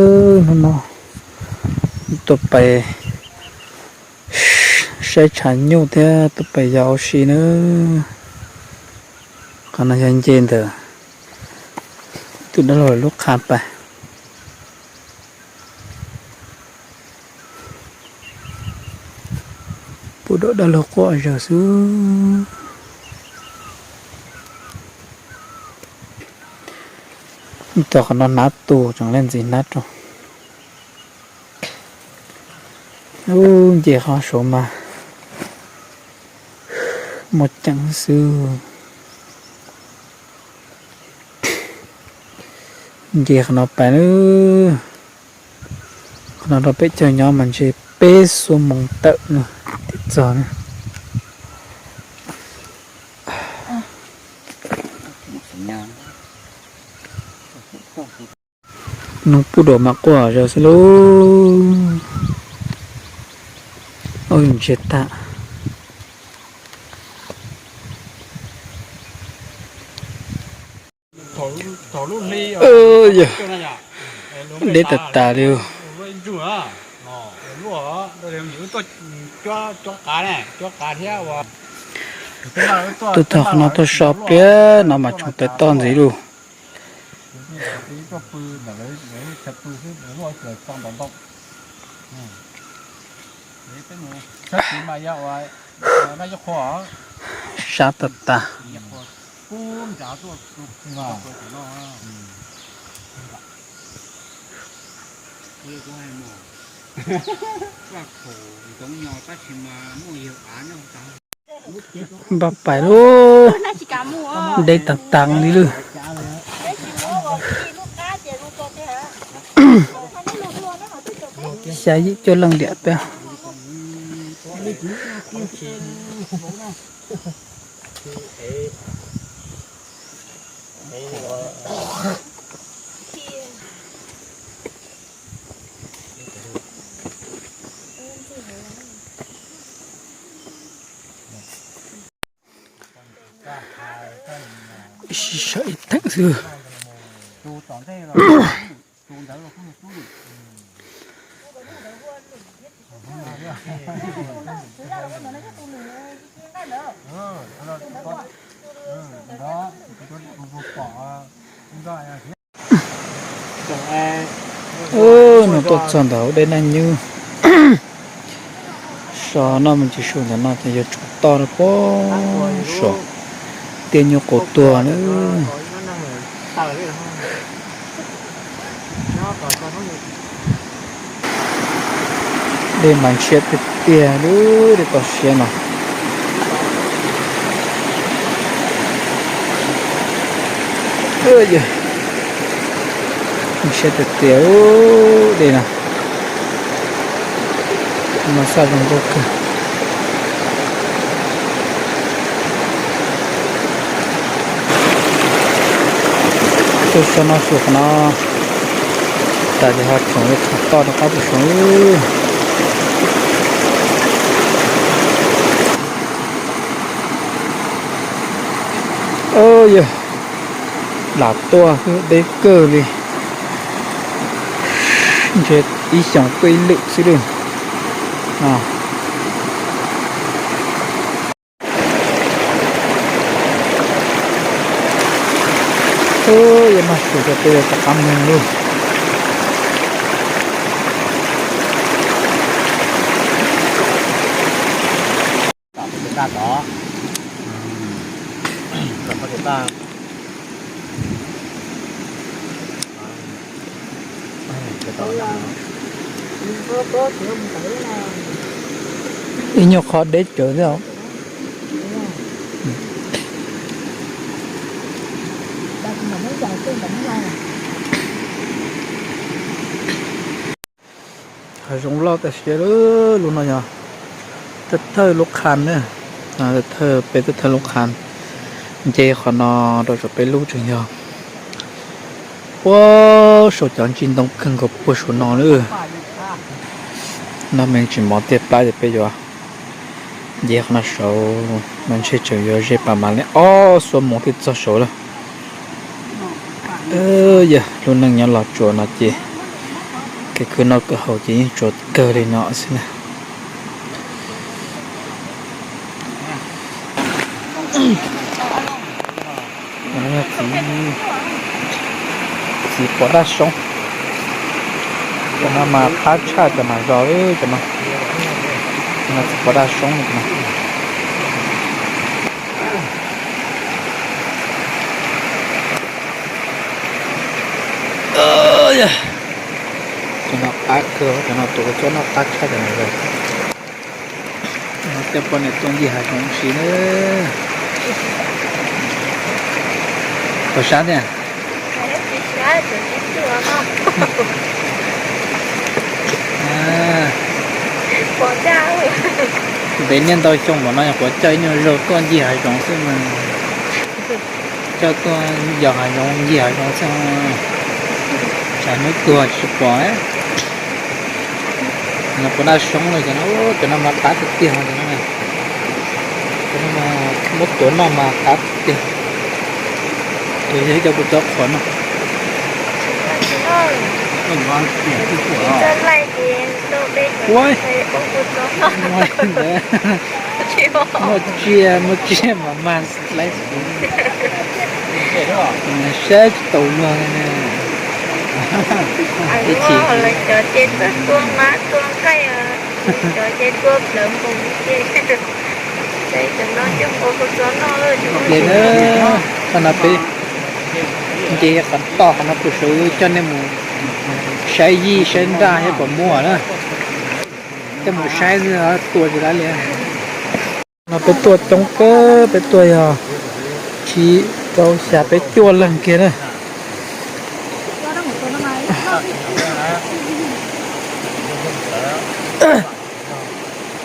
Hnub no tuaj pais saib tshav nyuj thiab tuaj pais yos ua si na. Qhov no yog nce ntawm tus dab laug lub qha pais. Pub dam dab laug quaj zawg xwb. Cov qhov no hnab tu tseem leej ntxiv hnab rau. Ub, nce qhov saud mas muaj ceem xwb. Nce qhov no pais na. Qhov no rau pem caug nyob mas ntshe peb xuab moos tawm no thiaj txog na. Nub pub dam mas quaj zawg xwb lauj. Ub, ntsiag tag. Yog deb tas tas li. Tuaj txog qhov no tuaj so pliag no mas tsoom tawv toj ntxiv lauj. Sab tas tas. Npaj pais lauj, deb taag taag li lawm. Xya yim cuaj leej diam peb. Sib sau ib theem xwb. Nws tuaj txog ntawm hauv dej Naj Nyub. So no me ntsis su ntawm no ces yog tsoom toj rau pem saum tiaj nyuj qus tuag na. Dej mas ntshiab tiag tiag li, dej toj siab no. Ntshiab tiag tiag dej no. No xaj zoo nkauj kawg. Tuaj so no xwb qhov no tas ces ho tshoov li qhov toj rov qab tuaj so. Yog lam tuaj xwb deb kawg li. Ntshe ib xyoos tuaj ib lwm xwb lawm. Yog no su ces peb yuav rov qab mus lauj. Ib nyuag qho deb tsawv thiab. Hav zoov loj tas siab lawm. Lub no yog thawj thawj lub qha na, thawj peb thawj thawj lub qha. Nce qhov no rau saum peb lub tseem yog puag saum cov ntsis ntoo kawg nkaus puag saum no lawm. No me ntsis mov tiaj plab ces peb yuav nce qhov no saud no ntshe tseem yuav ze pas mas li ob xuab moos thiaj txog saud lawm. Yog lub neej nyob Los Tsuas no ces Ces kwv noj kwv haus ces yeej tsuas kawg li no xwb na. Txiv, txiv pos daj soob, cov no mas qab tshaj cov mas zos li cov no. Txiv pos daj soob no. Cov no qab kawg, cov no tus ua txob noj qab tshaj cov no. Coj poj niam tuaj ncig hav zoov ua si na. Puas sab thiab? Ntev niaj ntau xyoo npaum no nyuam qhuav coj ib nyuag zaug tuaj ncig hav zoov xwb mas. Coj tuaj yos hav zoov ncig hav zoov xwb. Tsam hnub tuag tsis pom. No puas daj soob li cov no, cov no mas qab tiag tiag. Cov no mas muab tuav noj mas qab tiag. Tus yog coj kuv txob qhuav no. Muaj tsiaj, muaj tsiaj mas mag laiv. Saib tsis taus luag li. Ib chim cov ces tuaj tua mab tua nqaij, cov ces tua plawv npoo ces, ces no coj npua tua txob noj. Ces na, qhov no peb nce qhov toj qhov no kuv sawv coj nej mus saib yij saib nraj thiab puas muaj na. Coj mus saib xwb tua tsis tau li. No peb tuaj coob kawg, peb tuaj yog tsib rau xya peb cuaj leeg kiag na.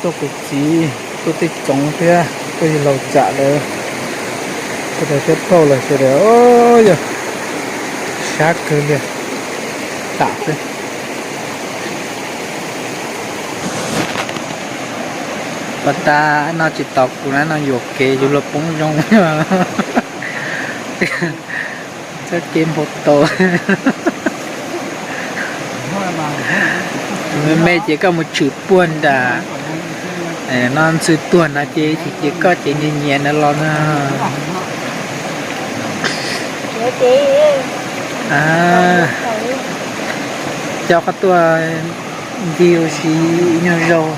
Tuaj kuv txiv, tuaj tej tsoov thiab tuaj yawg laus tsam lawv, tuaj rau thiab phauj lawv sawv daws, yog sab kawg li, tam xwb. Pos tas no tsis tos kuv na, no yuam kev yus luag poob zoo. Txoj kev npau taws. Me me ces koj mus tshwm puag nram no ntxhw tuag no ces, ces koj ces nyias nyias no los na. Coj koj tuaj ncig ua si ib nyuag zaug.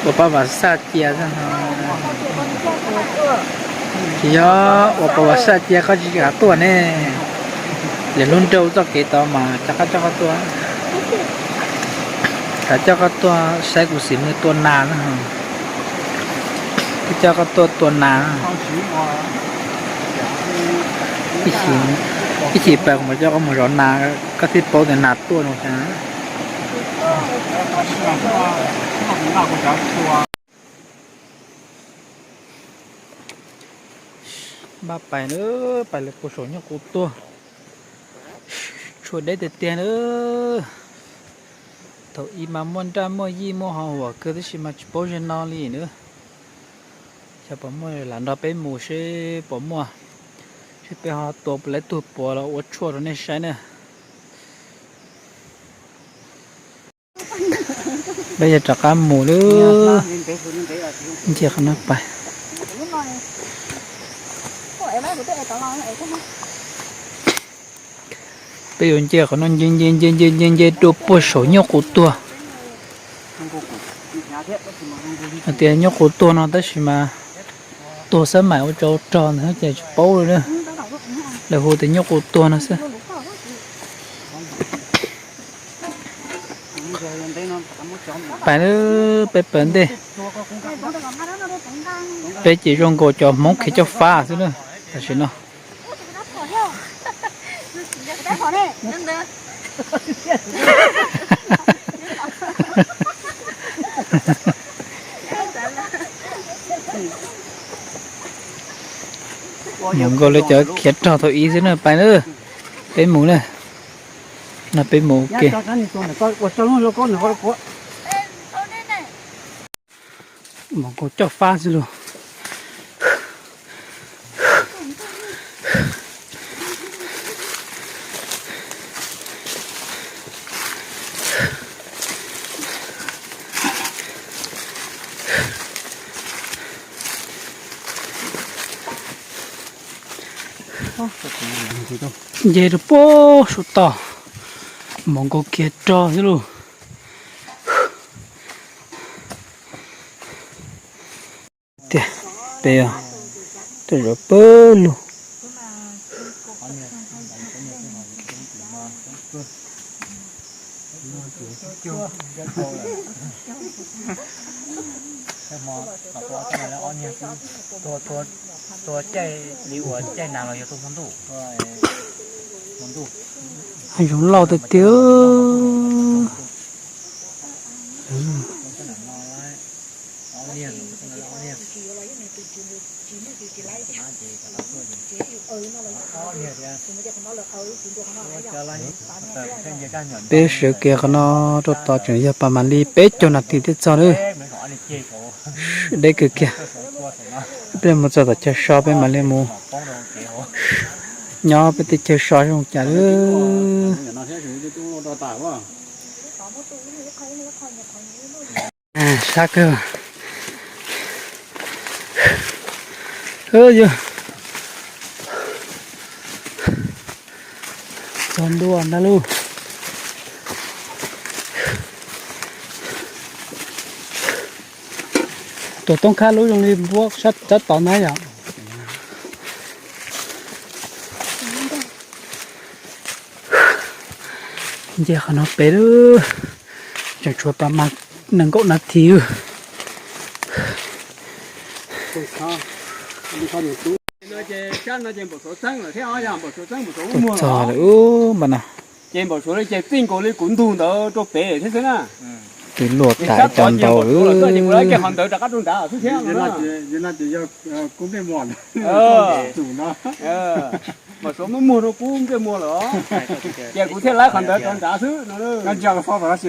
Ua pab Vam Xaj cia xwb no. Tsis yog ua pab Vam Xaj cia koj tsis kam tuaj ne. Lwm lub nroog txoj kev tod mas rov qab coj koj tuaj. Rov coj koj tuaj saib kuv xim nws tua nas na. Twb coj koj tuaj tua nas. Ib chim pas kuv mam coj koj mus zov nas, koj thiaj paub tias nas tuaj no. Npaj pais na, pais lawv puag saum nyuj qus tuag. Tshuav deb tiag tiag na. Thaum ub mas muaj nraj muaj yij muaj hov huam kawg tab sis mas tsis paub ze no li na. Xyov puas muaj, lam nrog peb mus seb puas muaj, seb peb ho tua puas tau ib tug puav los ua tshuaj rau nej saib na. Peb yuav rov qab mus lawm. Nce qhov no pais. Peb yuav nce qhov no nce nce nce nce nce nce rau puag saum nyuj qus tuag. Hais tias nyuj qus tuag no tab sis mas tuag xab maim ua tsov rog ntawd ces tsis paub li na. Lawv hu tias nyuj qus tuag no xwb. Pais lawm, peb pawg ntej. Peb ces zoo nkaus cov Hmoob khiav coj fab xwb na, tam sim no. Mus nkaus li cov khiav rog thaum ub xwb na, pais na. Peb mus na. No peb mus ua ke. Mus nkaus coj fab xwb lauj. Nce rau puag saum toj, mus nkaus kiag rog xwb lauj. Tiag, peb tuaj zov pawg lug. Hav zoov loj tiag tiag. Peb sawv kiag qhov no rau tod tseem yog pas mam li peb caug nas this thiaj txog nawb. Deb kawg kiag. Peb mus txog tom chaw so peb mam li mus nyob peb tej chaw so zoo cas lawm. Sab kawg. Yog txog ntua ntag lauj. Tus toob khab lub zoo li npuab sab tod na yom. Nce qhov no pem lawm, tseem tshuav pas mas nees nkaum nas this. Tuaj txog lawm ub npam no. Ces npam suav ces txij nkaus li kuv ntug ntawd rau pem thiab xwb na. Tus luaj tas cov ntau. Qhov ntawd rov qab rau nrad xwb thiab no. Npam suav muab muag rau kub ntsej muag lawm, ces kuv thiaj laib qhov ntawd rov nrad xwb no.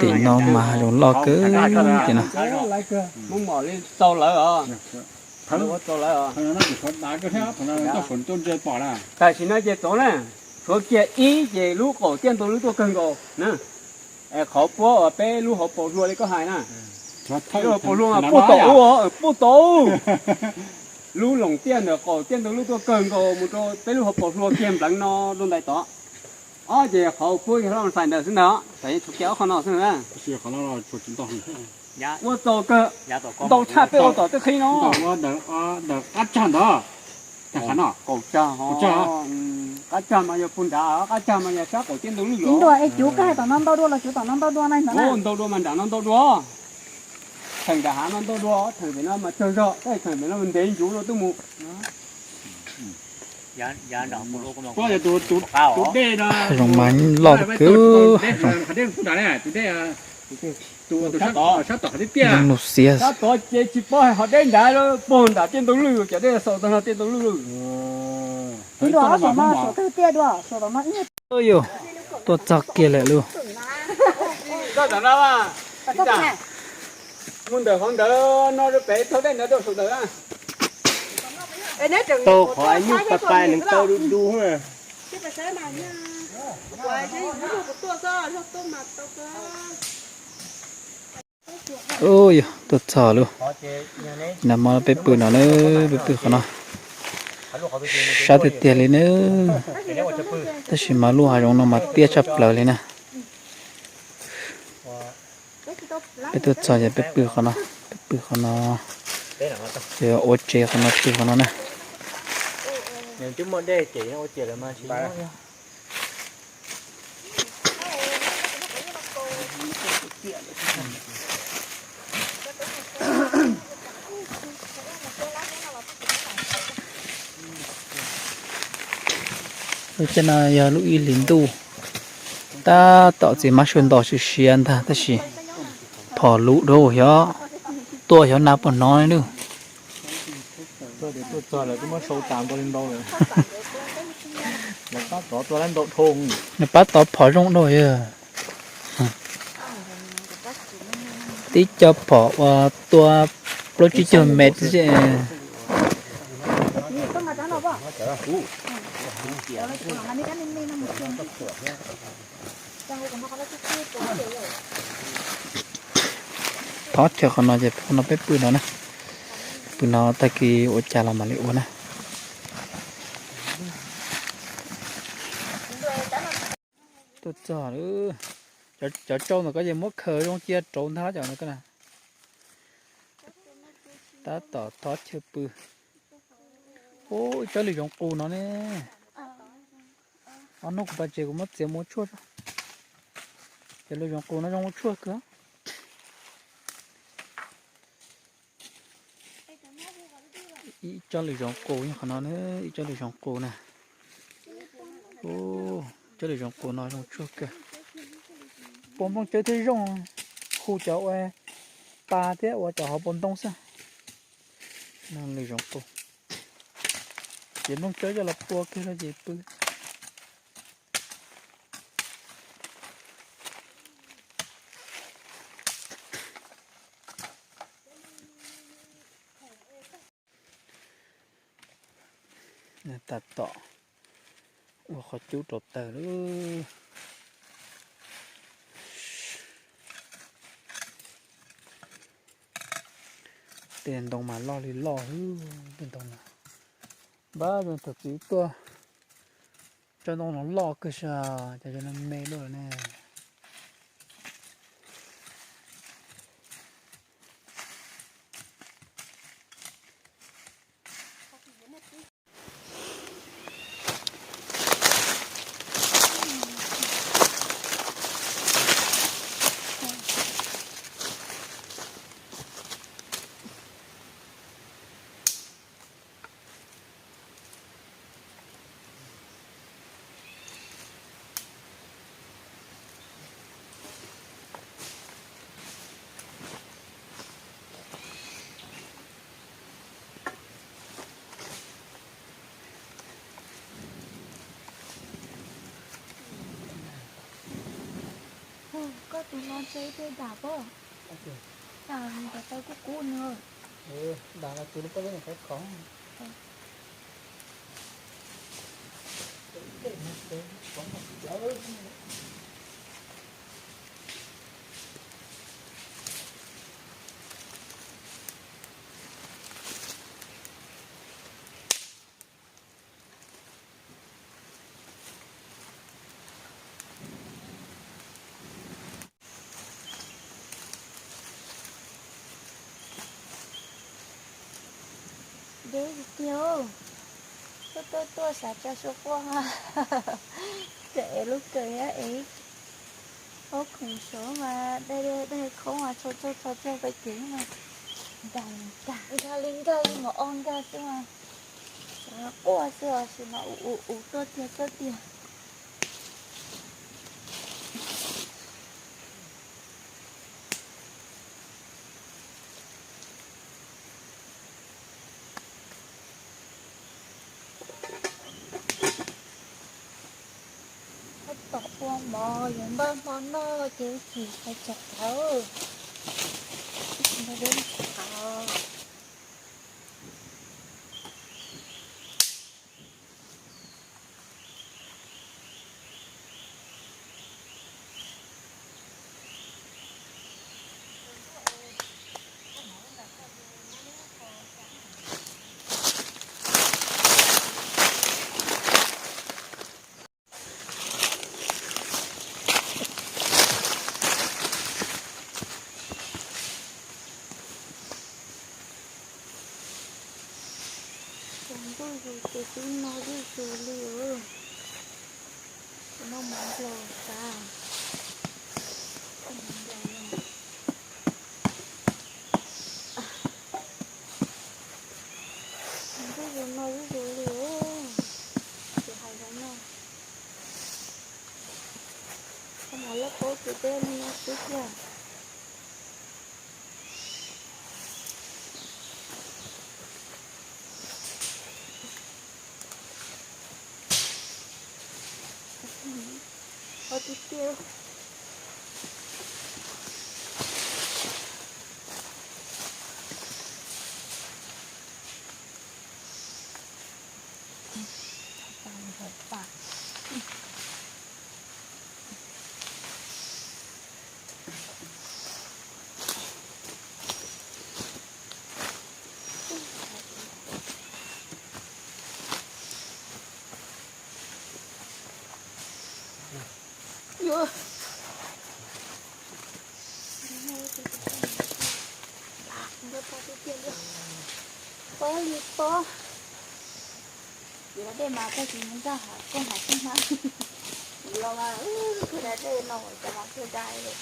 Tim no mas hav zoov loj kawg tim no. Muab mom li txaus lawm os. Tam sim no ces txaus na, tshuav kiag ib ces lub qaum tiaj ntug lub tuaj kawg nkaus na. Qhov puab uas peb lub hauv paus hlua li koj hais na, lub hauv paus hlua mas puj tau ub, puj tau ub. Lub loos tiaj ntawm qaum tiaj ntug lub tuaj kawg nkaus mus rau peb lub hauv paus hlua kiag npleev no rau ntais tod. Ob ces qhov puab yog loj xais ntawd xwb ntag, tshuav kiag ob qhov no xwb na. Ua txaus kawg, ntau tshaj peb ua tom tej qhib no. Qaum tsag ntawd, qaum tsag, qaum tsag mas yog puag nrad, qaum tsag mas yog sab qaum tiaj ntug lwj los. Ntau dua mas nram no ntau dua, theem nram hav no ntau dua, theem pem no mas tsawg zog, tej theem pem no ntev ncuv no twb mus. Hav zoov mas loj kawg. Zoo nus xiav. Sab tod ces tsis paub hais ho deb nrad, puag nram tiaj ntug lwj, cov dej xaus tag no tiaj ntug lwj. Yog, tuaj txog kiag lawm lauj. Mus ntawm qhov ntawd no rau pem thaub dej ntawd rau saum ntawd. Tau qhov nyuj pais pais nws taw du du na. Yog, tuaj txog lauj. Nag hmo peb pw no na, peb pw qhov no. Sab tiag tiag li na. Tab sis mas lub hav zoov no mas tiaj tshaj plaws li na. Peb tuaj txog ces peb pw qhov no, peb pw qhov no, ces ua tsev qhov no pw qhov no na. Lub caij no yog lub ib hlis ntuj, tab tom txiv mab suav nto siav siav ntag tab sis phom luv dhau xyov tuaj xyov nag puas hnov li. Nws pab tov phom zoo dhau yog. Tib co phom ua tua plaub tsib caug mev. Thov chaw qhov no ces qhov no peb pw no na. Pw no tag kis ua cas los mam li ua na. Tuaj txog, cov tsau ntawm ko ces muab khaws zoo cia rauv ntag cov ntawm ko na. Tab tom thov chaw pw. Ub, ib tsob lwm zoov qus no ne. Ob hnub kuv pais tsev kuv muab txiav mus ua tshuaj tso. Cov lwm zoov qus no zoo ua tshuaj kawg. Ib tsob lwm zoov qus yog qhov no na, ib tsob lwm zoov qus na. Ub, tsob lwm zoov qus no zoo tshuaj kawg. Pua nplooj tsawb thiab zoo, hu cov ua pa thiab ua cov hauv paus ntoo xwb. Lwm zoov qus. Ces nplooj tsawb coj los pua kiag rau ces pw. Tab tom ua qhov cub rau taws lawm. Tej ntoo mas loj li loj xwb, tej ntoo no. Npab zoo thaum txiv tuaj, tsob ntoo no loj kawg sas, cas cov no me luaj ne. Koj tus no ntshe ib pliag dam pob. Dam nrov taw kub kub nws. Deb tiag, tuaj tuaj tuaj xav tsa sua quaj, tseem ev lub kawm thiab ev ob khoom saud mas dai dai khoob mas txhua txhua txhua txhua pais kev mas nkag li nkag li mus o nkag xwb mas xav quaj xwb os sis mas ua ua ua tuaj tiag tuaj tiag. Tab tom ua mov yuav npaj hmo noj ces tsis hais tsam qhauv, tsis hais tsam qhauv. Tus ntuj zus ces twb no zuj zus li os. Kuv noj mov nplaum tas. Tus ntuj zus no zuj zus li os. Ces hais zoo no. Koj mov loj paub ces peb me nyob xwb tiag. Ua tiag tiag. Yuav, yuav pog tiag tiag li, pob li pob. Yuav da dej mas koj tsis mus nkag hav koj hav xub hmab. Los mas kuj da dej no cov mas kuj dai lawm.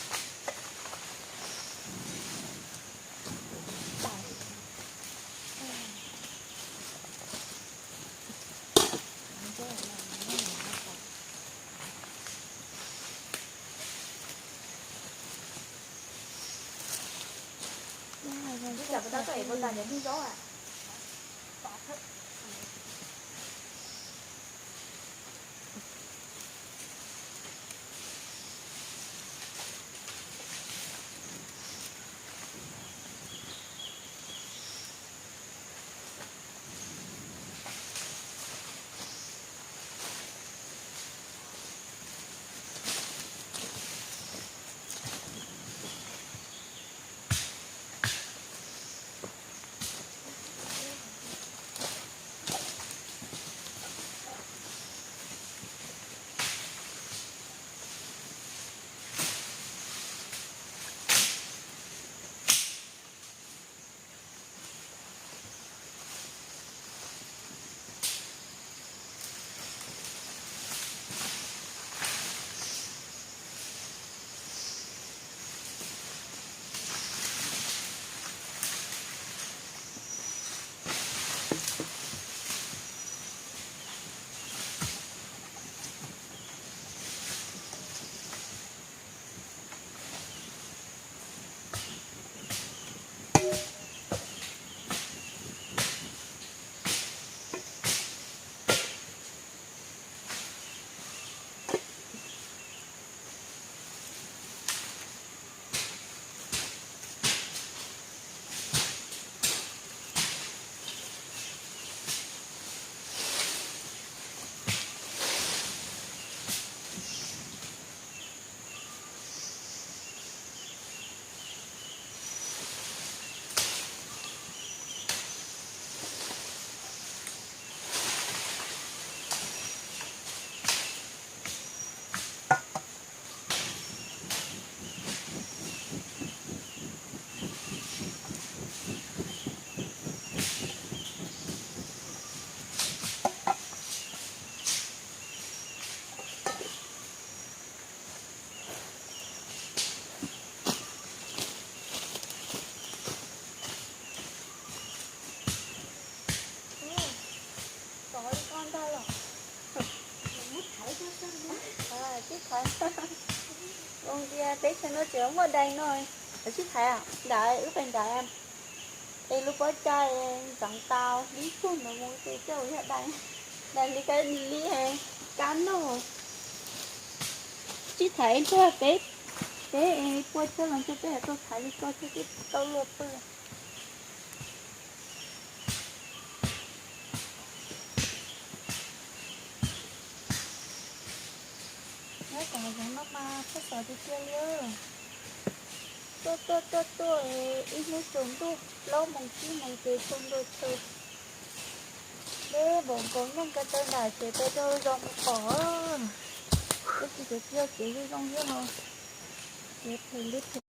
Tov li koj ntag los? Tib thaiv, zoo tias teb chaws no tseem muaj dais no, sib thaiv nram wb pem nram es lub pob cai ntxeev tau dib tsug ntawd mus ces coj ua yog dais, dais li kab li kab noj. Sib thaiv tuaj peb, peb pua tsawg los ntshe peb yuav tau thaiv li ko thiaj tau luag pw. Nyob tom zoov no mas txhob xav tiag tiag li. Tuaj tuaj tuaj tuaj, ib hnub tsaus ntuj plaub moos tsib moos ces tsaus ntuj tshwm. Deb npaum nkaus, nyob ko taw nram tsev pem rau zoo mus pom. Tab sis tseem tsis yog kev zoo zoo thiab no, kev phem li phem.